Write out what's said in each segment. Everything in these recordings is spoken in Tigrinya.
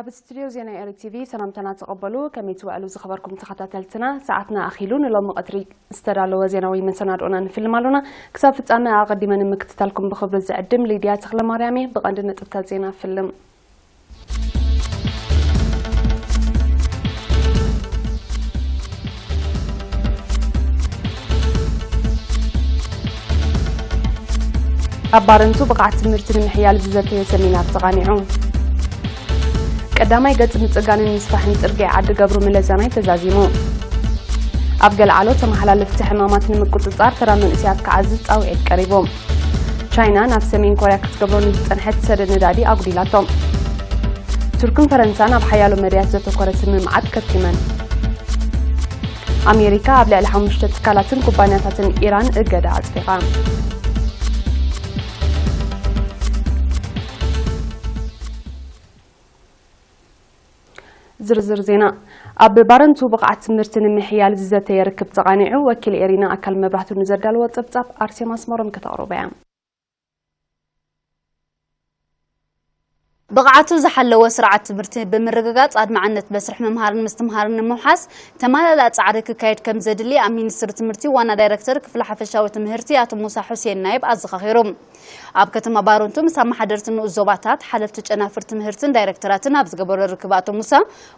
ብስቱድዮ ዜና ኤሪ ቲቪ ሰላምታና ተቐበሉ። ከመይ ትውዕሉ ዝኸበርኩም ተኸታተልትና? ሰዓትና ኣኺሉ ንሎሚ ቀትሪ ዝተዳለወ ዜናዊ መሰናድኦና ንፍልም ኣሎና። ክሳብ ፍጻመ ኣቐዲመ ንምክትታልኩም ብኽብሪ ዝዕድም ሊድያ ተኽለማርያም እየ። ብቐንዲ ነጥብታት ዜና ፍልም። ኣብ ባረንቱ ብቕዓት ትምህርቲ ንምሕያል ዝዘተየ ሰሚናር ተቓኒዑ። ቀዳማይ ገጽ ምጽጋንን ምስፋሕን ጽርግያ ዓዲ ገብሩ ምለዛናይ ተዛዚሙ። ኣብ ገለዓሎ ተመሓላለፍቲ ሕማማት ንምቁጽጻር ተራ መንእሰያት ክዓዝዝ ጻውዒት ቀሪቡ። ቻይና ናብ ሰሜን ኮርያ ክትገብሮ ንዝጸንሐት ሰደድ ነዳዲ ኣጉዲላቶ። ቱርክን ፈረንሳን ኣብ ሓያሎ መዳያት ዘተኮረ ስምምዓት ከቲመን። ኣሜሪካ ኣብ ልዕሊ ሓሙሽተ ትካላትን ኩባንያታትን ኢራን እገዳ ኣጽዲቓ። ዝርዝር ዜና። ኣብ ባረንቱ ብቕዓት ትምህርቲ ንምሕያል ዝዘተየ ርክብ ተቓኒዑ። ወኪል ኤሪና ኣካል መብራህቱ ንዘዳለዎ ጸብጻብ ኣርሴማ ኣስመሮም ከተቕርቦ እያ። ብቕዓቱ ዝሓለወ ስርዓት ትምህርቲ ብምርግጋጽ ኣድማዕነት መስርሕ ምምሃርን ምስትምሃርን ንምውሓስ ተማላላእ ጻዕሪ ክካየድ ከም ዘድሊ ኣብ ሚኒስትሪ ትምህርቲ ዋና ዳይረክተር ክፍሊ ሓፈሻዊ ትምህርቲ ኣቶ ሙሳ ሑሴን ናይብ ኣዘኻኺሩ። ኣብ ከተማ ባረንቱ ምስ ኣመሓደርቲ ንኡስ ዞባታት፣ ሓለፍቲ ጨናፍር ትምህርትን ዳይረክተራትን ኣብ ዝገበሮ ርክብ ኣቶ ሙሳ፣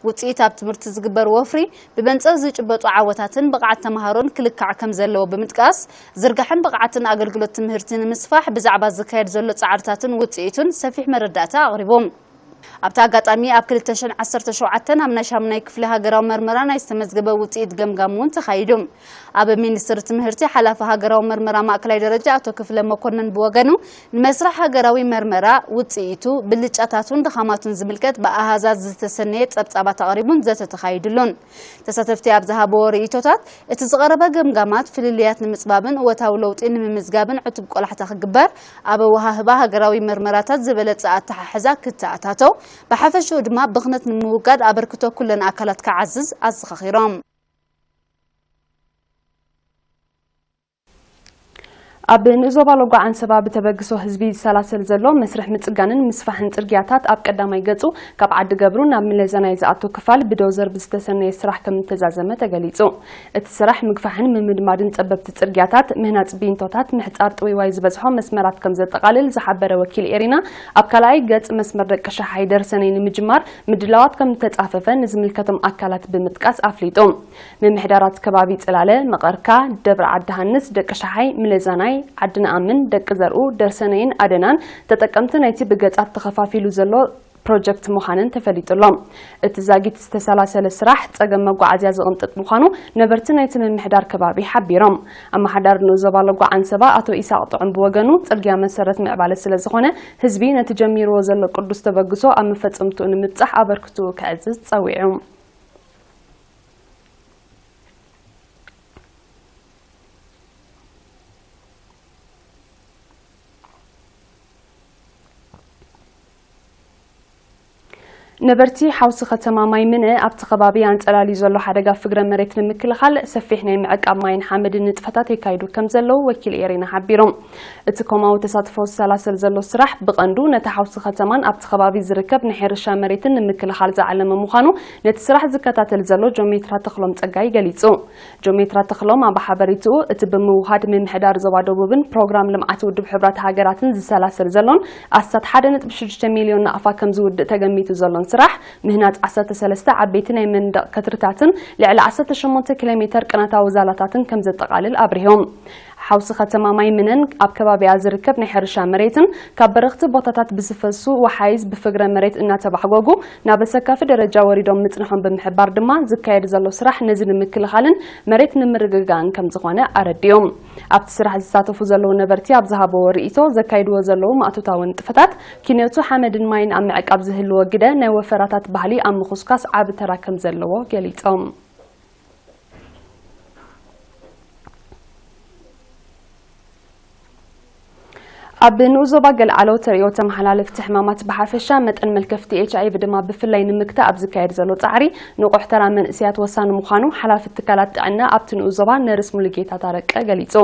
ውጽኢት ኣብ ትምህርቲ ዝግበር ወፍሪ ብመንጽር ዝጭበጡ ዓወታትን ብቕዓት ተማሃሮን ክልካዕ ከም ዘለዎ ብምጥቃስ፣ ዝርጋሕን ብቕዓትን ኣገልግሎት ትምህርቲ ንምስፋሕ ብዛዕባ ዝካየድ ዘሎ ጻዕርታትን ውጽኢቱን ሰፊሕ መረዳእታ ኣቕሪቡ። ኣብቲ ኣጋጣሚ ኣብ ክልተ ሽሕን ዓሰርተ ሸውዓተን ኣብ ናይ ሻሙናይ ክፍሊ ሃገራዊ መርመራ ናይ ዝተመዝገበ ውጽኢት ገምጋም እውን ተኻይዱ። ኣብ ሚኒስትሪ ትምህርቲ ሓላፊ ሃገራዊ መርመራ ማእከላይ ደረጃ ኣቶ ክፍለ መኮንን ብወገኑ፣ ንመስርሕ ሃገራዊ መርመራ ውጽኢቱ፣ ብልጫታቱን ድኻማቱን ዝምልከት ብኣሃዛት ዝተሰነየ ጸብጻባት ኣቕሪቡን ዘተ ተኻይድሉን። ተሳተፍቲ ኣብ ዝሃብዎ ርእይቶታት፣ እቲ ዝቐረበ ገምጋማት ፍልልያት ንምጽባብን እወታዊ ለውጢ ንምምዝጋብን ዕቱብ ቆላሕታ ክግበር፣ ኣብ ኣወሃህባ ሃገራዊ መርመራታት ዝበለጸ ኣተሓሕዛ ክተኣታተው፣ ብሓፈሽኡ ድማ ብኽነት ንምውጋድ ኣበርክቶ ኩለን ኣካላት ክዓዝዝ ኣዘኻኺሮም። ኣብ ንእዞባ ሎጓ ዓንሰባ ብተበግሶ ህዝቢ ዝሰላሰል ዘሎ መስርሕ ምጽጋንን ምስፋሕን ጽርግያታት ኣብ ቀዳማይ ገጹ ካብ ዓዲ ገብሩ ናብ ምለዘናይ ዝኣቱ ክፋል ብዶዘር ብዝተሰነየ ስራሕ ከም እተዛዘመ ተገሊጹ። እቲ ስራሕ ምግፋሕን ምምድማድን ጸበብቲ ጽርግያታት፣ ምህናጽ ቢንቶታት፣ ምሕጻር ጥውይዋይ ዝበዝሖ መስመራት ከም ዘጠቓልል ዝሓበረ ወኪል ኤሪና፣ ኣብ ካልኣይ ገጽ መስመር ደቂ ሸሓይ ደርሰነይ ንምጅማር ምድላዋት ከም እተጻፈፈ ንዝምልከቶም ኣካላት ብምጥቃስ ኣፍሊጡ። ምምሕዳራት ከባቢ ጽላለ፣ መቐርካ፣ ደብረ ዓዲ ሃንስ፣ ደቂ ሸሓይ፣ ምለዛናይ፣ ዓዲ ነኣምን፣ ደቂ ዘርኡ፣ ደርሰነይን ኣደናን ተጠቀምቲ ናይቲ ብገጻት ተኸፋፊሉ ዘሎ ፕሮጀክት ምዃነን ተፈሊጡ ኣሎ። እቲ ዛጊት ዝተሰላሰለ ስራሕ ጸገም መጓዓዝያ ዝቕንጥጥ ምዃኑ ነበርቲ ናይቲ ምምሕዳር ከባቢ ሓቢሮም። ኣመሓዳሪ ንኡስ ዞባ ሎጓ ዓንሰባ ኣቶ ኢሳቕ ጥዑም ብወገኑ፣ ጽርግያ መሰረት ምዕባለ ስለ ዝኾነ፣ ህዝቢ ነቲ ጀሚርዎ ዘሎ ቅዱስ ተበግሶ ኣብ መፈጸምትኡ ንምብጻሕ ኣበርክትኡ ከዕዝዝ ጸዊዑ። ነበርቲ ሓውሲ ከተማ ማይ ምነ ኣብቲ ከባቢ ኣንጸላልዩ ዘሎ ሓደጋ ፍግረ መሬት ንምክልኻል ሰፊሕ ናይ ምዕቃብ ማይን ሓመድን ንጥፈታት የካይዱ ከም ዘለዉ ወኪል ኤሪና ሓቢሮም። እቲ ኮማዊ ተሳትፎ ዝሰላሰል ዘሎ ስራሕ ብቐንዱ ነቲ ሓውሲ ከተማን ኣብቲ ከባቢ ዝርከብ ናይ ሕርሻ መሬትን ንምክልኻል ዝዓለመ ምዃኑ ነቲ ስራሕ ዝከታተል ዘሎ ጆሜትራ ተኽሎም ጸጋይ ገሊጹ። ጆሜትራ ተኽሎም ኣብ ሓበሬትኡ፣ እቲ ብምውሃድ ምምሕዳር ዞባ ደቡብን ፕሮግራም ልምዓት ውድብ ሕብራት ሃገራትን ዝሰላሰል ዘሎን ኣስታት ሓደ ነጥቢ ሽዱሽተ ሚልዮን ናቕፋ ከም ዝውድእ ተገሚቱ ዘሎን ስራሕ ምህናጽ ዓሰርተ ሰለስተ ዓበይቲ ናይ መንደቕ ከትርታትን ልዕሊ ዓሰርተ ሸሞንተ ኪሎ ሜተር ቅናታዊ ዛላታትን ከም ዘጠቓልል ኣብሪሆም። ሓውሲ ከተማ ማይ ምነን ኣብ ከባቢኣ ዝርከብ ናይ ሕርሻ መሬትን ካብ በረኽቲ ቦታታት ብዝፈሱ ወሓይዝ ብፍግረ መሬት እናተባሕጎጉ ናብ ኣሰካፊ ደረጃ ወሪዶም ምጽንሖም ብምሕባር ድማ ዝካየድ ዘሎ ስራሕ ነዚ ንምክልኻልን መሬት ንምርግጋእን ከም ዝኾነ ኣረዲኦም። ኣብቲ ስራሕ ዝሳተፉ ዘለዉ ነበርቲ ኣብ ዝሃበዎ ርእይቶ ዘካይድዎ ዘለዉ ማእቶታዊ ንጥፈታት ኪነቱ ሓመድን ማይን ኣብ ምዕቃብ ዝህልዎ ግደ ናይ ወፈራታት ባህሊ ኣብ ምኹስኳስ ዓቢ ተራ ከም ዘለዎ ገሊጾም። ኣብ ንኡስ ዞባ ገለዓሎ ተርእዮ ተመሓላለፍቲ ሕማማት ብሓፈሻ፣ መጠን መልከፍቲ ኤች ኣይ ቪ ድማ ብፍላይ ንምግታእ ኣብ ዝካየድ ዘሎ ጻዕሪ፣ ንቑሕ ተራ መንእሰያት ወሳኒ ምዃኑ ሓላፊ ትካላት ጥዕና ኣብቲ ንኡስ ዞባ ነርስ ሙሉጌታ ታረቀ ገሊጹ።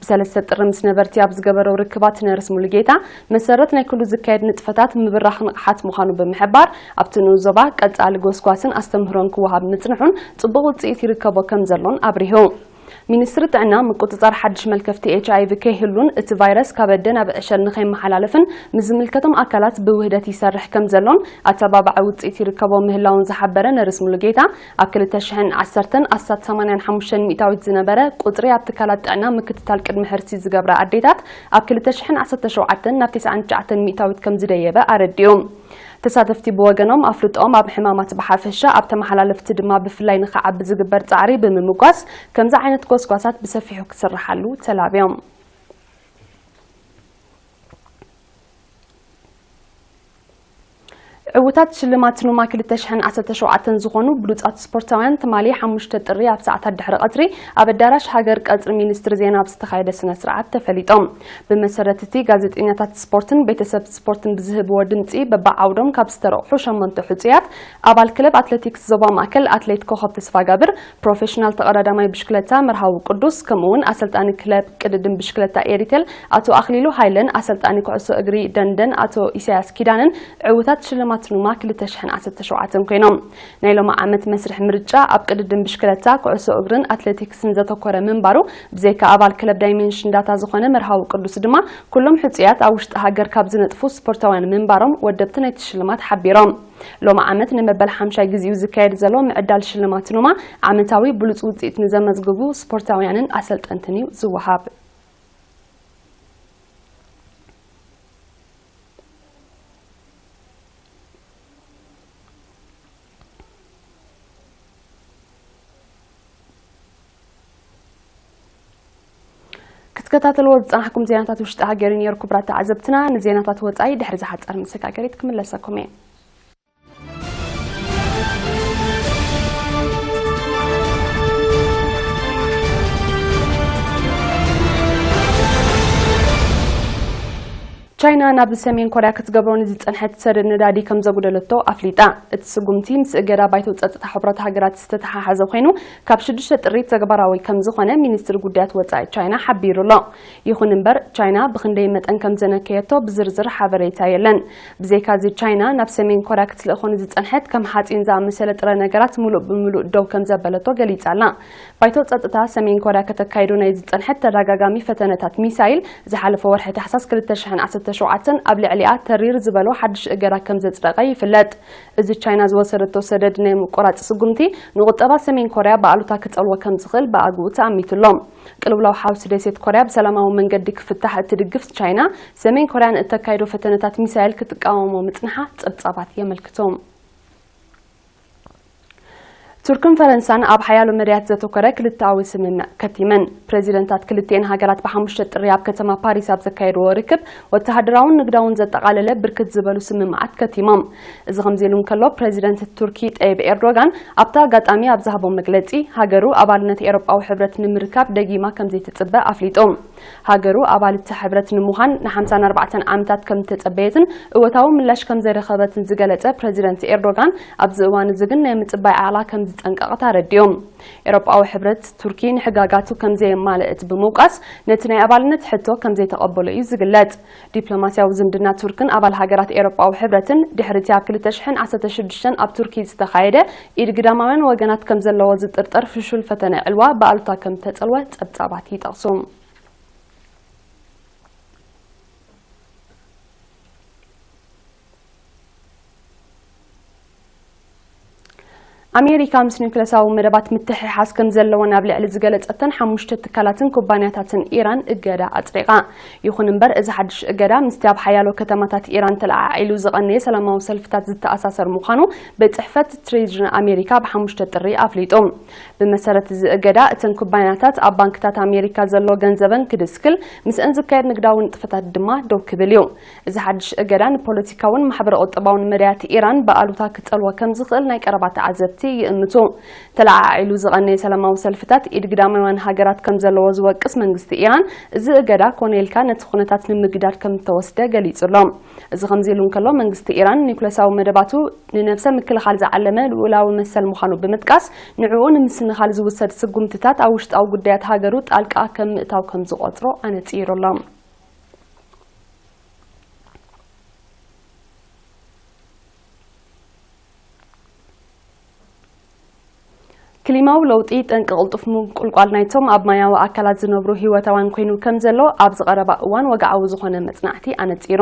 ብሰለስተ ጥሪ ምስ ነበርቲ ኣብ ዝገበሮ ርክባት ነርስ ሙሉጌታ፣ መሰረት ናይ ኩሉ ዝካየድ ንጥፈታት ምብራኽ ንቕሓት ምዃኑ ብምሕባር፣ ኣብቲ ንኡስ ዞባ ቀጻሊ ጎስጓስን ኣስተምህሮን ክወሃብ ምጽንሑን ጽቡቕ ውጽኢት ይርከቦ ከም ዘሎን ኣብሪሁ። ሚኒስትሪ ጥዕና፣ ምቁጽጻር ሓድሽ መልከፍቲ ኤች ኣይ ቪ ከይህሉን እቲ ቫይረስ ካብ ኣደ ናብ ዕሸል ንኸይመሓላለፍን ምስ ዝምልከቶም ኣካላት ብውህደት ይሰርሕ ከም ዘሎን ኣተባባዒ ውጽኢት ይርከቦ ምህላውን ዝሓበረ ነርስ ሙሉጌታ፣ ኣብ ክልተ ሽሕን ዓሰርተን ኣስታት ሰማንያን ሓሙሽተን ሚእታዊት ዝነበረ ቁጽሪ ኣብ ትካላት ጥዕና ምክትታል ቅድሚ ሕርሲ ዝገብራ ኣዴታት፣ ኣብ ክልተ ሽሕን ዓሰርተ ሸውዓተን ናብ ተስዓን ትሽዓተን ሚእታዊት ከም ዝደየበ ኣረዲኡ። ተሳተፍቲ ብወገኖም፣ ኣፍልጦኦም ኣብ ሕማማት ብሓፈሻ፣ ኣብ ተመሓላለፍቲ ድማ ብፍላይ ንኽዓቢ ዝግበር ጻዕሪ ብምምጓስ፣ ከምዚ ዓይነት ጎስጓሳት ብሰፊሑ ክስርሓሉ ተላብዮም። ዕዉታት ሽልማት ኑማ ክልተ ሽሕን ዓሰርተ ሸውዓተን ዝኾኑ ብሉጻት ስፖርታውያን፣ ትማሊ ሓሙሽተ ጥሪ ኣብ ሰዓታት ድሕሪ ቀትሪ፣ ኣብ ኣዳራሽ ሃገር ቀጽሪ ሚኒስትሪ ዜና ኣብ ዝተኻየደ ስነ ስርዓት ተፈሊጦም። ብመሰረት እቲ፣ ጋዜጠኛታት ስፖርትን ቤተሰብ ስፖርትን ብዝህብዎ ድምጺ፣ በብዓውዶም ካብ ዝተረቑሑ ሸሞንተ ሕጹያት፣ ኣባል ክለብ ኣትሌቲክስ ዞባ ማእከል ኣትሌት ኮኸብ ተስፋጋብር፣ ፕሮፌሽናል ተቐዳዳማይ ብሽክለታ መርሃዊ ቅዱስ፣ ከምኡ እውን ኣሰልጣኒ ክለብ ቅድድም ብሽክለታ ኤሪቴል ኣቶ ኣኽሊሉ ሃይለን ኣሰልጣኒ ኩዕሶ እግሪ ደንደን ኣቶ ኢሳያስ ኪዳነን ዕዉታት ሽልማት ኑማ ክልተ ሽሕን ዓሰርተ ሸውዓተን ኮይኖም። ናይ ሎሚ ዓመት መስርሕ ምርጫ ኣብ ቅድድም ብሽክለታ፣ ኩዕሶ እግርን ኣትሌቲክስን ዘተኮረ ምንባሩ፣ ብዘይካ ኣባል ክለብ ዳይሜንሽን ዳታ ዝኾነ መርሃዊ ቅዱስ ድማ፣ ኩሎም ሕጹያት ኣብ ውሽጢ ሃገር ካብ ዝነጥፉ ስፖርታውያን ምንባሮም ወደብቲ ናይቲ ሽልማት ሓቢሮም። ሎሚ ዓመት ንመበል ሓምሻይ ግዜኡ ዝካየድ ዘሎ ምዕዳል ሽልማት ኑማ፣ ዓመታዊ ብሉጽ ውጽኢት ንዘመዝግቡ ስፖርታውያንን ኣሰልጠንትን እዩ ዝወሃብ። ክትከታተልዎ ዝጸናሕኩም ዜናታት ውሽጢ ሃገር እዩ ነይሩ። ክቡራት ተዓዘብትና፣ ንዜናታት ወጻኢ ድሕሪ ዝሓጸር መሰጋገሪት ክምለሰኩም እየ። ቻይና ናብ ሰሜን ኮርያ ክትገብሮ ንዝጸንሐት ሰደድ ነዳዲ ከም ዘጉደለቶ ኣፍሊጣ። እቲ ስጉምቲ ምስ እገዳ ባይቶ ጸጥታ ሕቡራት ሃገራት ዝተተሓሓዘ ኮይኑ፣ ካብ ሽዱሽተ ጥሪ ተግባራዊ ከም ዝኾነ ሚኒስትሪ ጉዳያት ወጻኢ ቻይና ሓቢሩ ኣሎ። ይኹን እምበር፣ ቻይና ብኽንደይ መጠን ከም ዘነከየቶ ብዝርዝር ሓበሬታ የለን። ብዘይካዚ፣ ቻይና ናብ ሰሜን ኮርያ ክትልእኾ ንዝጸንሐት ከም ሓጺን ዝኣመሰለ ጥረ ነገራት ምሉእ ብምሉእ ደው ከም ዘበለቶ ገሊጻ ኣላ። ባይቶ ጸጥታ ሰሜን ኮርያ ከተካይዶ ናይ ዝጸንሐት ተደጋጋሚ ፈተነታት ሚሳይል፣ ዝሓለፈ ወርሒ ታሕሳስ ክልተ ሽሕን ዓሰርተ ሸውዓተን ኣብ ልዕሊኣ ተሪር ዝበሎ ሓድሽ እገዳ ከም ዘጽደቐ ይፍለጥ። እዚ ቻይና ዝወሰደቶ ሰደድ ናይ ምቁራጽ ስጉምቲ፣ ንቁጠባ ሰሜን ኮርያ ብኣሉታ ክጸልዎ ከም ዝኽእል ብኣግኡ ተኣሚቱ ኣሎ። ቅልውላው ሓውሲ ደሴት ኮርያ ብሰላማዊ መንገዲ ክፍታሕ እትድግፍ ቻይና፣ ሰሜን ኮርያ ንእተካይዶ ፈተነታት ሚሳይል ክትቃወሞ ምጽንሓ ጸብጻባት የመልክቱ። ቱርክን ፈረንሳን ኣብ ሓያሎ መዳያት ዘተኮረ ክልተኣዊ ስምምዕ ከቲመን። ፕሬዚደንታት ክልቲኤን ሃገራት ብሓሙሽተ ጥሪ ኣብ ከተማ ፓሪስ ኣብ ዘካየድዎ ርክብ፣ ወተሃደራውን ንግዳውን ዘጠቓለለ ብርክት ዝበሉ ስምምዓት ከቲሞም። እዚ ከምዚ ኢሉ እንከሎ፣ ፕሬዚደንት ቱርኪ ጠይብ ኤርዶጋን ኣብቲ ኣጋጣሚ ኣብ ዝሃቦ መግለጺ፣ ሃገሩ ኣባልነት ኤውሮጳዊ ሕብረት ንምርካብ ደጊማ ከም ዘይትጽበ ኣፍሊጡ። ሃገሩ ኣባል እቲ ሕብረት ንምዃን ንሓምሳን ኣርባዕተን ዓመታት ከም እተጸበየትን እወታዊ ምላሽ ከም ዘይረኸበትን ዝገለጸ ፕሬዚደንት ኤርዶጋን፣ ኣብዚ እዋን እዚ ግን ናይ ምጽባይ ዓቕላ ከም ዝጸንቀቐት ኣረዲኡ። ኤውሮጳዊ ሕብረት፣ ቱርኪ ንሕጋጋቱ ከም ዘየማልእት ብምውቃስ፣ ነቲ ናይ ኣባልነት ሕቶ ከም ዘይተቐበሎ እዩ ዝግለጽ። ዲፕሎማስያዊ ዝምድና ቱርክን ኣባል ሃገራት ኤውሮጳዊ ሕብረትን፣ ድሕሪ እቲ ኣብ ክልተ ሽሕን ዓሰርተ ሽዱሽተን ኣብ ቱርኪ ዝተኻየደ፣ ኢድ ግዳማውያን ወገናት ከም ዘለዎ ዝጥርጠር ፍሹል ፈተነ ዕልዋ ብኣሉታ ከም ተጸልወ ጸብጻባት ይጠቕሱ። ኣሜሪካ ምስ ኒውክለሳዊ መደባት ምትሕሓዝ ከም ዘለወን ኣብ ልዕሊ ዝገለጸተን ሓሙሽተ ትካላትን ኩባንያታትን ኢራን እገዳ ኣጽዲቓ። ይኹን እምበር፣ እዚ ሓድሽ እገዳ ምስቲ ኣብ ሓያሎ ከተማታት ኢራን ተለዓዒሉ ዝቐነየ ሰላማዊ ሰልፍታት ዝተኣሳሰር ምዃኑ ቤት ጽሕፈት ትሬዥሪ ኣሜሪካ ብ ሓሙሽተ ጥሪ ኣፍሊጡ። ብመሰረት እዚ እገዳ፣ እተን ኩባንያታት ኣብ ባንክታት ኣሜሪካ ዘሎ ገንዘበን ክድስክል፣ ምስአን ዝካየድ ንግዳዊ ንጥፈታት ድማ ደው ክብል እዩ። እዚ ሓድሽ እገዳ ንፖለቲካውን ማሕበረ-ቁጠባውን መዳያት ኢራን ብኣሉታ ክጸልዎ ከም ዝኽእል ናይ ቀረባ ተዓዘብቲ ይእምቱ። ተለዓዒሉ ዝቐነየ ሰላማዊ ሰልፍታት ኢድ ግዳማውያን ሃገራት ከም ዘለዎ ዝወቅስ መንግስቲ ኢራን፣ እዚ እገዳ ኮነ ኢልካ ነቲ ኩነታት ንምግዳድ ከም እተወስደ ገሊጹ ኣሎ። እዚ ከምዚ ኢሉ እንከሎ፣ መንግስቲ ኢራን ኒኩለሳዊ መደባቱ ንነብሰ ምክልኻል ዝዓለመ ልኡላዊ መሰል ምዃኑ ብምጥቃስ፣ ንዕኡ ንምስንኻል ዝውሰድ ስጉምትታት ኣብ ውሽጣዊ ጉዳያት ሃገሩ ጣልቃ ከም ምእታው ከም ዝቖጽሮ ኣነጺሩ ኣሎ። ክሊማዊ ለውጢ ጠንቂ ቅልጡፍ ምንቁልቋል ናይቶም ኣብ ማያዊ ኣካላት ዝነብሩ ህይወታውያን ኮይኑ ከም ዘሎ ኣብዚ ቀረባ እዋን ወግዓዊ ዝኾነ መጽናዕቲ ኣነጺሩ።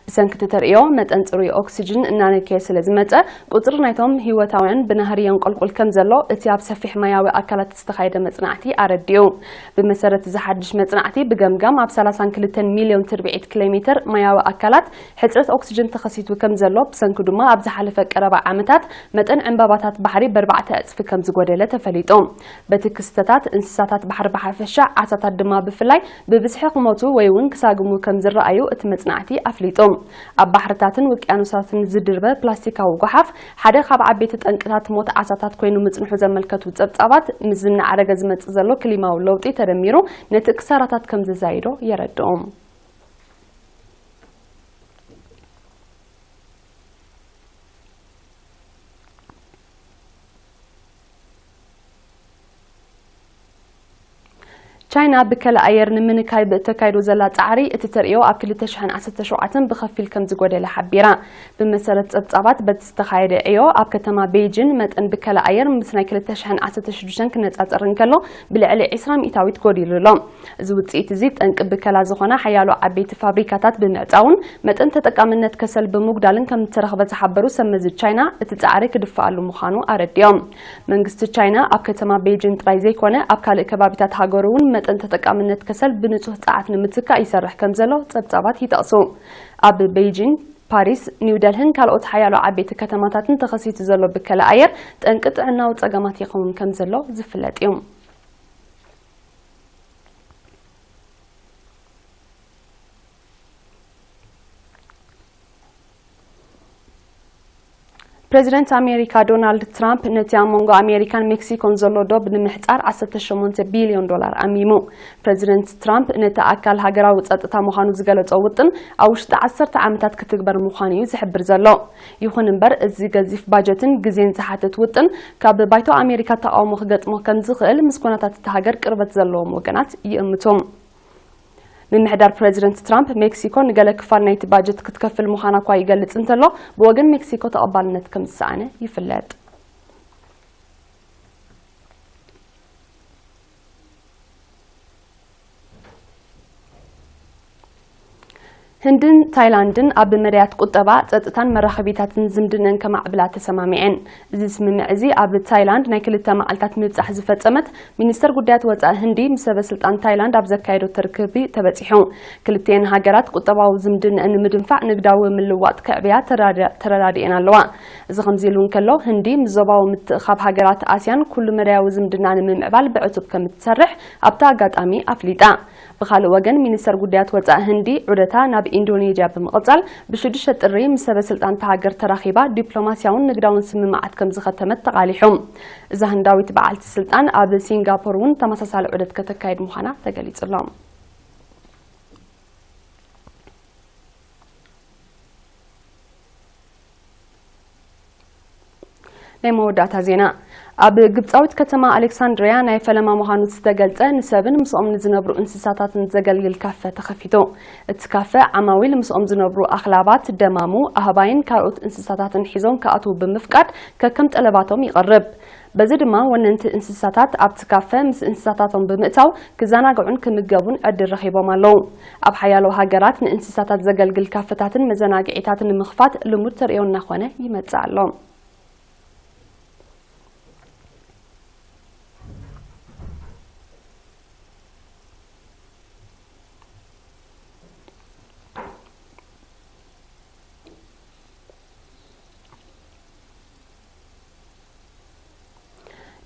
ብሰንኪ እቲ ተርእዮ መጠን ጽሩይ ኦክሲጅን እናነከየ ስለ ዝመጸ፣ ቁጽሪ ናይቶም ህይወታውያን ብናህሪ የንቆልቁል ከም ዘሎ እቲ ኣብ ሰፊሕ ማያዊ ኣካላት ዝተኻየደ መጽናዕቲ ኣረዲኡ። ብመሰረት እዚ ሓድሽ መጽናዕቲ፣ ብገምጋም ኣብ ሰላሳን ክልተን ሚልዮን ትርብዒት ኪሎ ሜተር ማያዊ ኣካላት ሕጽረት ኦክሲጅን ተኸሲቱ ከም ዘሎ፣ ብሰንኪ ድማ ኣብ ዝሓለፈ ቀረባ ዓመታት መጠን ዕምባባታት ባሕሪ ብኣርባዕተ ዕጽፊ ከም ዝጎደለ ተፈሊጡ። በቲ ክስተታት፣ እንስሳታት ባሕሪ ብሓፈሻ፣ ዓሳታት ድማ ብፍላይ ብብዝሒ ክሞቱ ወይ እውን ክሳግሙ ከም ዝረኣዩ እቲ መጽናዕቲ ኣፍሊጡ። ኣብ ባሕርታትን ውቅያኖሳትን ዝድርበ ፕላስቲካዊ ጓሓፍ ሓደ ካብ ዓበይቲ ጠንቅታት ሞት ዓሳታት ኮይኑ ምጽንሑ ዘመልከቱ ጸብጻባት፣ ምስ እናዓረገ ዝመጽእ ዘሎ ክሊማዊ ለውጢ ተደሚሩ ነቲ ክሳራታት ከም ዘዛይዶ የረድኡ። ቻይና ብከላ ኣየር ንምንካይ ብእተካይዶ ዘላ ጻዕሪ፣ እቲ ተርእዮ ኣብ ክልተ ሽሕን ዓሰርተ ሸውዓተን ብኸፊል ከም ዝጎደለ ሓቢራ። ብመሰረት ጸብጻባት፣ በቲ ዝተኻየደ ዕዮ ኣብ ከተማ ቤይጂን መጠን ብከላ ኣየር ምስ ናይ ክልተ ሽሕን ዓሰርተ ሽዱሽተን ክነጻጸር እንከሎ ብልዕሊ ዕስራ ሚእታዊት ጎዲሉ ኣሎ። እዚ ውጽኢት እዚ ጠንቂ ብከላ ዝኾና ሓያሎ ዓበይቲ ፋብሪካታት ብምዕጻውን መጠን ተጠቃምነት ከሰል ብምጉዳልን ከም እተረኽበ ዝሓበሩ ሰብ መዚ ቻይና፣ እቲ ጻዕሪ ክድፍኣሉ ምዃኑ ኣረዲኦም። መንግስቲ ቻይና ኣብ ከተማ ቤይጂን ጥራይ ዘይኮነ፣ ኣብ ካልእ ከባቢታት ሃገሩ እውን መጠን ተጠቃምነት ከሰል ብንጹህ ጸዓት ንምትካእ ይሰርሕ ከም ዘሎ ጸብጻባት ይጠቕሱ። ኣብ ቤይጂን፣ ፓሪስ፣ ኒው ደልህን ካልኦት ሓያሎ ዓበይቲ ከተማታትን ተኸሲቱ ዘሎ ብከላ ኣየር ጠንቂ ጥዕናዊ ጸገማት ይኸውን ከም ዘሎ ዝፍለጥ እዩ። ፕሬዚደንት ኣሜሪካ ዶናልድ ትራምፕ ነቲ ኣብ መንጎ ኣሜሪካን ሜክሲኮን ዘሎ ዶብ ንምሕጻር ዓሰርተ ሸሞንተ ቢልዮን ዶላር ኣሚሙ። ፕሬዚደንት ትራምፕ ነቲ ኣካል ሃገራዊ ጸጥታ ምዃኑ ዝገለጾ ውጥን ኣብ ውሽጢ ዓሰርተ ዓመታት ክትግበር ምዃኑ እዩ ዝሕብር ዘሎ። ይኹን እምበር፣ እዚ ገዚፍ ባጀትን ግዜን ዝሓትት ውጥን ካብ ባይቶ ኣሜሪካ ተቓውሞ ክገጥሞ ከም ዝኽእል ምስ ኩነታት እታ ሃገር ቅርበት ዘለዎም ወገናት ይእምቱ። ምምሕዳር ፕሬዚደንት ትራምፕ፣ ሜክሲኮ ንገለ ክፋል ናይቲ ባጀት ክትከፍል ምዃና እኳ ይገልጽ እንተሎ፣ ብወገን ሜክሲኮ ተቐባልነት ከም ዝሰኣነ ይፍለጥ። ህንድን ታይላንድን ኣብ መዳያት ቁጠባ፣ ጸጥታን መራኸቢታትን ዝምድነን ከማዕብላ ተሰማሚዐን። እዚ ስምምዕ እዚ ኣብ ታይላንድ ናይ ክልተ መዓልታት ምብጻሕ ዝፈጸመት ሚኒስተር ጉዳያት ወጻኢ ህንዲ ምስ ሰበ ስልጣን ታይላንድ ኣብ ዘካየዶ ርክቢ ተበጺሑ። ክልቲኤን ሃገራት ቁጠባዊ ዝምድነአን ንምድንፋዕ ንግዳዊ ምልዋጥ ከዕብያ ተራዳ-፣ ተረዳዲኤን ኣለዋ። እዚ ከምዚ ኢሉ እንከሎ፣ ህንዲ ምስ ዞባዊ ምትእኻብ ሃገራት ኣስያን ኩሉ መዳያዊ ዝምድና ንምምዕባል ብዕቱብ ከም እትሰርሕ ኣብቲ ኣጋጣሚ ኣፍሊጣ። ብኻልእ ወገን፣ ሚኒስተር ጉዳያት ወጻኢ ህንዲ ዑደታ ናብ ኢንዶኔዥያ ብምቕጻል፣ ብሽዱሽተ ጥሪ ምስ ሰበ ስልጣን እታ ሃገር ተራኺባ ዲፕሎማስያውን ንግዳውን ስምምዓት ከም ዝኸተመት ተቓሊሑ። እዛ ህንዳዊት በዓልቲ ስልጣን ኣብ ሲንጋፖር እውን ተመሳሳሊ ዑደት ከተካይድ ምዃና ተገሊጹ ኣሎ። ናይ መወዳእታ ዜና። ኣብ ግብጻዊት ከተማ ኣሌክሳንድሪያ ናይ ፈለማ ምዃኑ ዝተገልጸ፣ ንሰብን ምስኦም ንዝነብሩ እንስሳታትን ዘገልግል ካፈ ተኸፊቱ። እቲ ካፈ፣ ዓማዊል ምስኦም ዝነብሩ ኣኽላባት፣ ደማሙ፣ ኣህባይን ካልኦት እንስሳታትን ሒዞም ክኣትዉ ብምፍቃድ ከከም ጠለባቶም ይቐርብ። በዚ ድማ ወነንቲ እንስሳታት ኣብቲ ካፈ ምስ እንስሳታቶም ብምእታው ክዘናግዑን ክምገቡን ዕድል ረኺቦም ኣለዉ። ኣብ ሓያሎ ሃገራት ንእንስሳታት ዘገልግል ካፈታትን መዘናግዒታትን ንምኽፋት ልሙድ ተርእዮ እናኾነ ይመጽእ ኣሎ።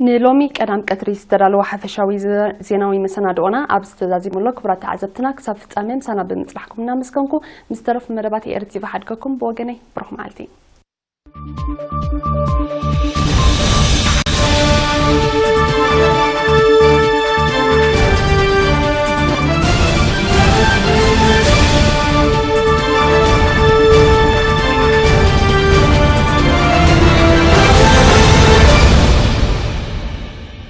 ንሎሚ ቀዳም ቀትሪ ዝተዳለወ ሓፈሻዊ ዘ-፣ ዜናዊ መሰናድኦና ኣብዚ ተዛዚሙ ኣሎ። ክቡራት ተዓዘብትና፣ ክሳብ ፍጻሜ ምሳና ብምጽናሕኩም እናመስገንኩ፣ ምስ ተረፉ መደባት ኤር ቲ ቪ ሓድገኩም። ብወገነይ፣ ብሩኽ መዓልቲ።